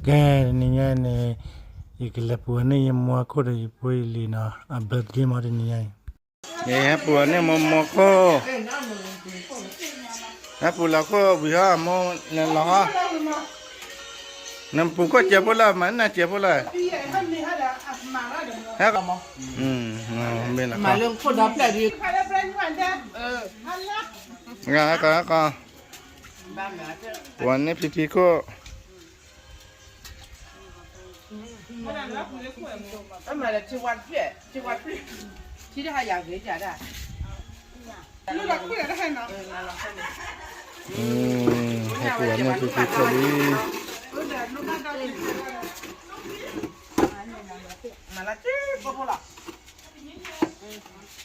ကဲ, တနံၤညါအံၤန့ၣ် ယကလဲၤပှ့ၤန့ၢ်ယမိၢ်အခိၣ်ဒီးယဖိယလံၤနီၤ, အ birthday မ့ၢ်တနံၤညါအံၤ, ယဟဲပှ့ၤန့ၢ်မိၢ်မိၢ်ခိၣ်, ဟဲပှ့ၤလီၤခိၣ်ဝံၤဟီ မိၢ်လဲၤလီၤဟီ, နပှ့ၤခိၣ်စဲးဖိလၢ မၤနၢ်စဲးဖိလၢ, ဟဲ, မ့ၢ်လီၤ, မၤလၢခိၣ်ဒီဖျၢၣ်ဒ်, ကီကီ, ပှ့ၤန့ၢ်ဖံဖံခိၣ် အမၤလၢထံဝါတဖျၢၣ်, ထံဝါတဖျၢၣ်, ထံတဟါယၤဂ့ၤယၤဒၣ်, ဟဲပှ့ၤန့ၢ်ဖံဖံခိၣ်လံ, မၤလၢထံဖိဖိလီၤ.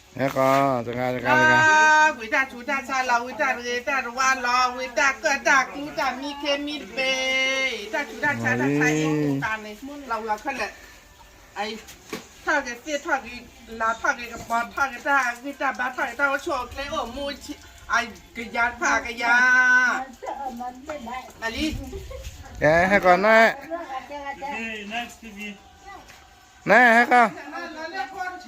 ဟဲကီး, တဂၤတဂၤတဂၤ, ဝံတၢ်ဆူးတၢ်ဆါလီၤ, ဝံတၢ်တဂ့ၤတၢ်တဝါလီၤ, ဝံတၢ်ကၢၣ်တၢ်ကူတၢ်မံခ့မံတပ့ၤ, တၢ်ဆူးတၢ်ဆါတၢ်ဆါအံၤတၢ်န့ၣ် လီၤဝံၤလီၤခဲလၢာ်, ထီၣ်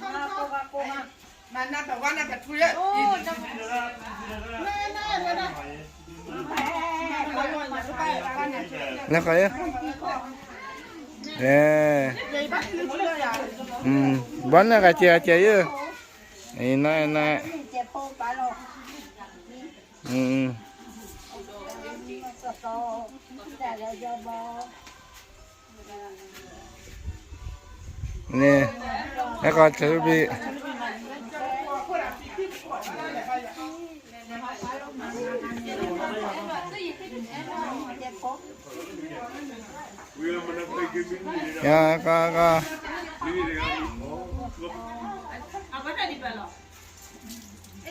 က့ၤသ့ၣ်ထီၣ်က့ၤလါထီၣ်က့ၤကပီၤထီၣ်က့ၤတၢ်ဂံၢ်တၢ်ဘါထီၣ်က့ၤတၢ်အိၣ်ဆူၣ်အိၣ်ချ့အိၣ်မူ အကယၤတဖၣ်အကယၤ, လံ, ဟဲကီး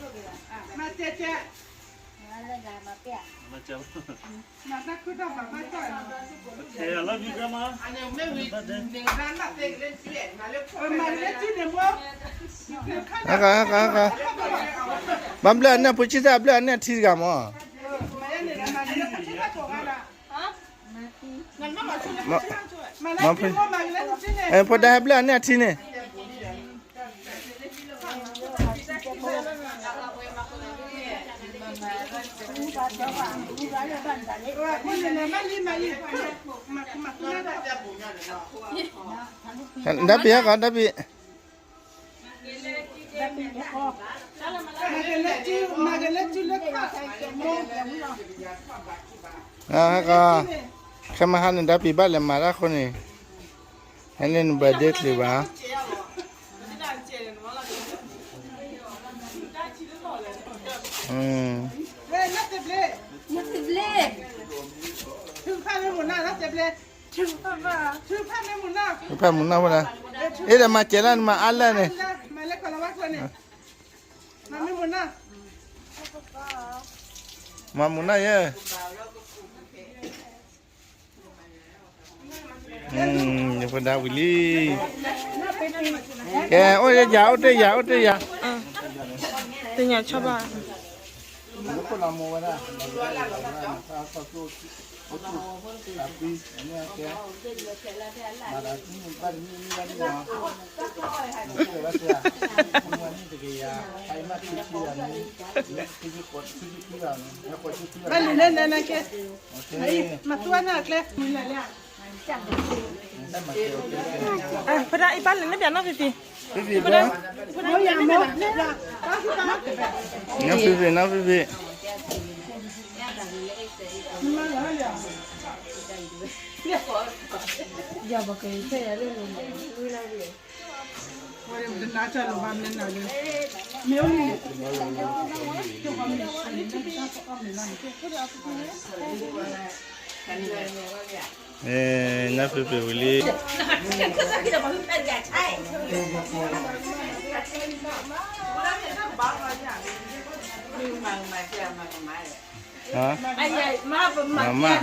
န, နဟဲကီး, နဟဲကီး, ဘီန့ၣ်ဂၤစဲးဂၤစဲးယဲ, န, န့ၣ်, ဟဲကီးဆၢဘံၣ်, ယကီးကီး ဘၣ်ဘျၢၣ်န့ၣ် ဖိဆံသၣ်ဘျၢၣ်န့ၣ်ထံတဂၤမး, ဖိဒါဟဲဘျၢၣ်န့ၣ်အထံန့ၣ် ဒၣ်ပံၤဟဲကီး ဒၣ်ပံၤ, ဟဲကီး, ခဲမုၢ်ဟါန့ၣ် ဒၣ်ပံၤဘၣ်လဲၤမၤတၢ်အဃိန့ၣ်, ဟဲန့ၢ်န birthday တချုးဘၣ်. ဖးမုၢ်နီၢ်ဖိဒၣ်, အ့ၣ်ဒီးမၤစဲးလၢနမၤအါလၢန့ၣ်, မၤမုၢ်နီၢ်ယဲ ယဖိဒါဝံၤလံ, ကဲ အိၣ်ယၤ အိၣ်တ့ၢ်ယၤ အိၣ်တ့ၢ်ယၤ, သ့ၣ်ညါဆီဘၣ်, ဘၣ်လံၤန့ၣ် နကဲ, မၤသူဝဲန့ၣ်အကျဲ, ဖိဒါအံၤ ဘၣ်လံၤန့ၣ် ပျးနီၢ်ဖံဖံ, ဖံဖံ, ဖိဒါ, နီၢ်ဖံဖံ, နီၢ်ဖံဖံ. နီၢ်ဖံဖံဝံၤလံ, မၤမၢ်, မိၢ်,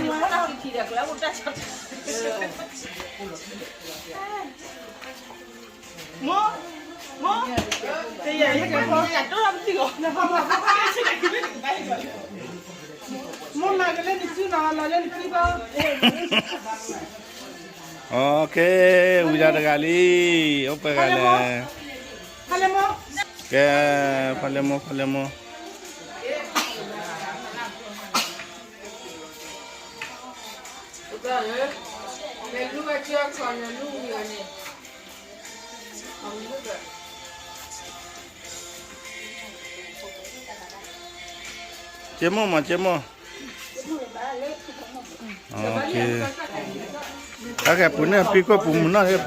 မိၢ်, တယၤယကဲဖိ, ယတိၢ်ထီၣ်ပသံၣ်ဂီၤ, နဖီမၤဖိ, မိၢ်မၤကလဲၤနစုနီၤ လီၤလၢနစုဘၣ်. အကဲ, ဝံၤဒီးတဂၤလံ, အိၣ်ပှဲၤဂၤလဲၣ်. ကဲ, ဖါလဲမိၢ်, ဖါလဲမိၢ်. ကဲမိၢ်မး, ကဲမိၢ်. အကဲ, ပူၤန့ၣ်ဖံကိၣ်ပူၤမုၢ်နီၢ်,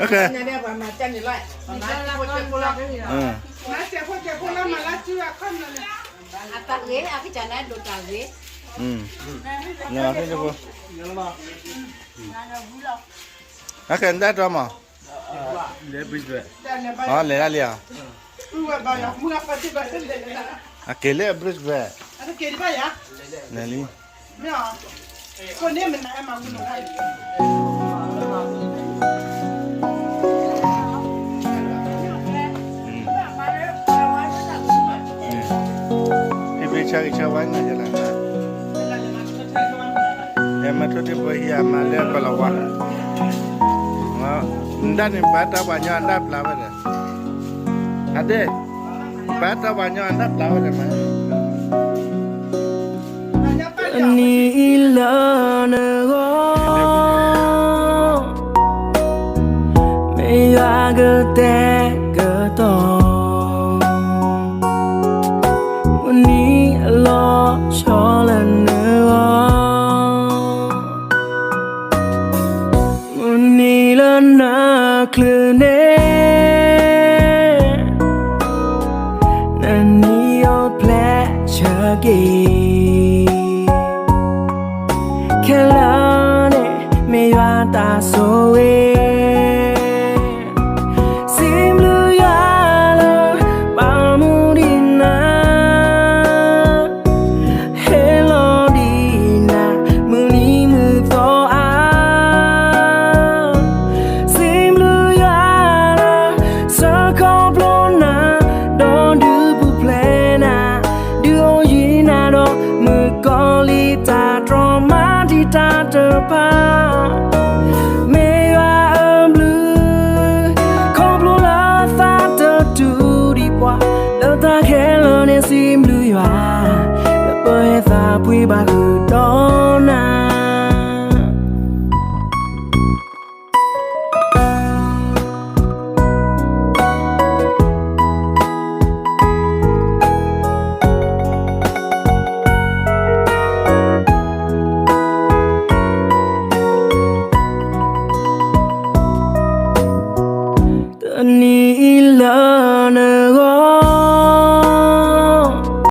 အကဲ, အကဲ နတၢ်တီမး, လဲၤဒၣ်လံဧါ, အကဲလၢ bridge ဘၣ်, လဲၤလံ. ဖံဖံဆၢဂ့ၤဆၢဝါနၤယလၢ်, ဟဲမၤထိၣ်တ့ၢ်ဖိဟံၣ်အမါလၢကီၢ်လီၤဝါ, နဒၣ်န့ၣ် ပၢ်တၢ်ပှၤညီအတၢ်ပျၢ်ဝဲဒီး, အဒဲ, ပၢ်တၢ်ပှၤညီအတၢ်ပျၢ်ဝဲဒီးမး. နံၤလၢနဂီၢ်, မ့ၢ်ယွၤကတဲာ်ကတီၤ, မုၢ်နံၤအလီၤဆီလၢနဂီၢ်, မုၢ်နံၤလၢနချုးန့ၣ်, နနံၤအိၣ်ဖျဲၣ်ဆၢက့ၤ, ခဲလၢာ်န့ၣ် မ့ၢ်ယွၤတၢ်ဆိၣ်ဂ့ၤ, စံးဘျုးယွၤလၢ ဘၣ်မူဒံးနၤ, ဟ့ၣ်လီၤဒံးနၤ မုၢ်နံၤမုၢ်သီအါ, စံးဘျုးယွၤလၢ ဆၢခီဖျိနၤ, ဒီးဒုးပူၤဖျဲးနၤ, ဒုးအိၣ်ယံၤနၤဒီး မုၣ်ကီၤလံၤတၢ်တြီမၤတံာ်တာ်တဖၣ်, မ့ၢ်ယွၤအဘျုး ခီဖျိလၢသးတတူၢ်ဒံးပှၤ, လၢတၢ်ခဲလၢာ်န့ၣ်စံးဘျုးယွၤ, လၢပဟဲသးပှ့ၤဘၣ်ဃုာ်ဒီးနၤ. တနံၤ